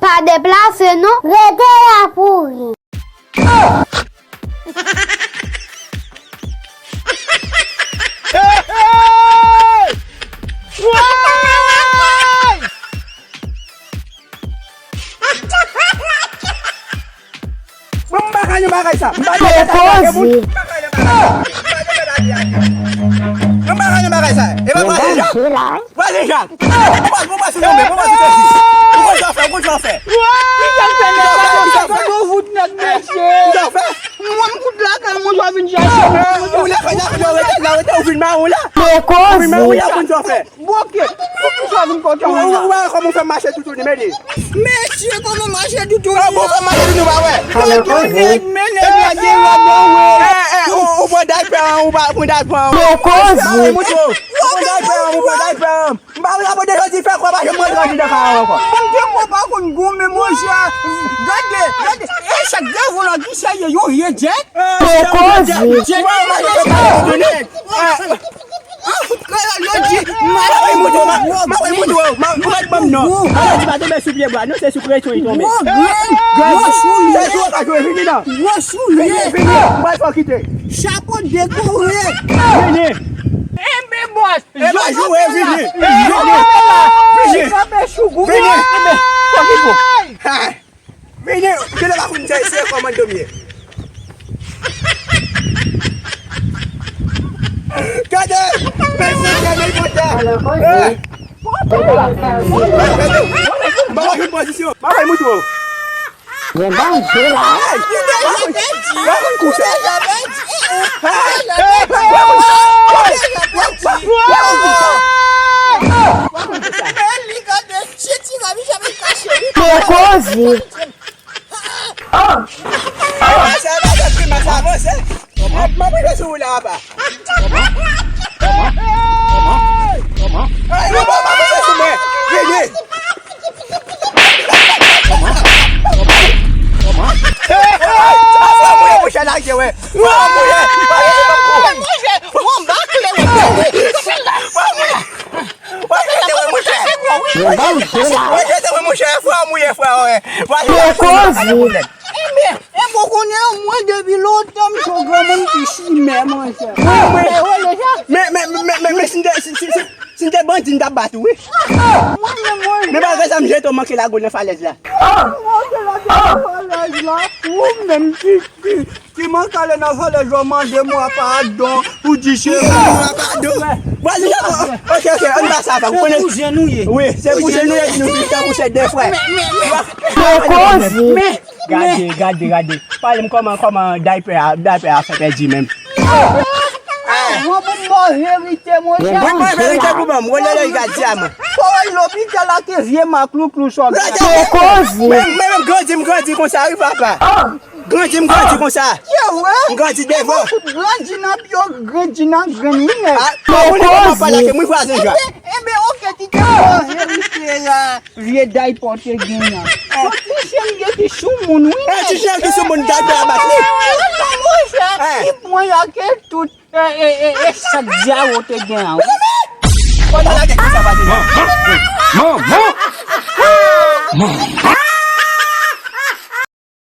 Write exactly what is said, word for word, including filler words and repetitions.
Pa deplase non, rete la pouri. Mwen m pa ka yon bagay sa. M pa ka yon bagay sa. M pa ka yon bagay sa. E pa vwazen Jan. Vwazen Jan. Ou pa sou tonbe, ou pa sou tèt. Ou konn sa w fè, ou konn sa w fè. Ou konn sa w fè. Mwen m kout lakay mwen jwa vin chache mwen. Ou lakay la, la rete, la rete, ou vin mawon la. Ou vin mawon la, ou konn sa w fè. Bwoke, poukisa w vin kote mwen la? Ou wè kòman w fè mache toutouni, men li. Mesye, kòman mache toutouni? Bon, fè mache toutouni, w pa wè. Gade nèg, men nèg la gen rad anwo. Ou pran daypè an, ou pa pran daypè an. Ou pran daypè an, ou pran daypè an. M pa vle apòte jodi fè kwa pa janm rantre andidan kay la ankò. Bon, te kwa pa konn goumen, monchè. Gade, gade, e chak devon la ki serye, yon vye djèt. Pokoze. Djèt. An fout kreyòl yo di, m ap moutre w, m ap moutre w, m ap moutre w, m ap moutre w, m ap moutre w, m ap moutre w. Alò, di pa tonbe sou pye bwa, non, se sou kreyon li tonbe. Gwo grenn, gwo soulye. Se sou w ka jwe, vini non. Gwo soulye. Vini, vini, m pral fè w kite. Chapo dekore. Vini. Enben, bòs, e pa jwe, vini. Vini. Vini. Vini. Vini. Vini. Vini, genlè pa konn se, se kòmando m ye. Gade! Men se gade l konsa! Gade! M pa wè yon pozisyon. M pa wè mouton. Gen danje la. Hey! Ou deja pèdi. Ou deja pèdi. Ou deja pèdi. Ou deja pèdi. Men li gade. Pokoze. Avanse, avanse, Primas, avanse. M ap rive sou ou la, apa. Ay, non, non, avanse sou mwen. Vini. Ay, fwa mouye, mouche, lage, wè. Fwa mouye. Fwa mouye. Wè, jete wè, monchè. Wè, jete wè, monchè. Fwa mouye, frè, wè. Wè, jete wè, monchè. Enben, enben, ou konnen mwen depi lontan m se yon granmoun ki chimè, monchè. Men, men, men, men, men, si m te, si, si, si, si m te bandi, m t ap bat ou, wi. Mwen menm, mwen. Men malgre sa, m jete w manke lage w nan falèz la. Manke lage w nan falèz la. Ou menm ki, ki, Ki manke ale nan falèz yo mande mwa padon pou di se mwa padon. Bon, li, ok, ok, ann pa sa, ou konnen. Se kouzen nou ye. Wi, se kouzen nou ye, nou vin tankou se de frè. Pokoze. Gade, gade, gade. Pale m kòman, kòman daypè a, daypè a fè pèdi menm. Mwen pou m ba w verite, monchè. Mwen, mwen verite pou ban m. Wè lè lè y gad dyaman. Fò w al lopital ak vye maklouklou sa w gen. Pokoze. Men, men, men, grandi, m grandi konsa, wi, papa. Grandi, m grandi konsa. Se vre? M grandi devan. Ou grandi nan pye, w grandi nan grenn, wi, nèg. Ah, pa konnen kòman pale ak mwen, vwazen Jan. Enben, enben, ok, kite m ba w verite la, vye daypè w te gen an. Yon ti chen gen ki sou moun, wi, nèg. Ti chen ki sou moun, daypè a bat li. Non, monchè, li pran y ak tout. E, e, e, e sak dyawo te gen an, wi. Manman! Manman! Manman!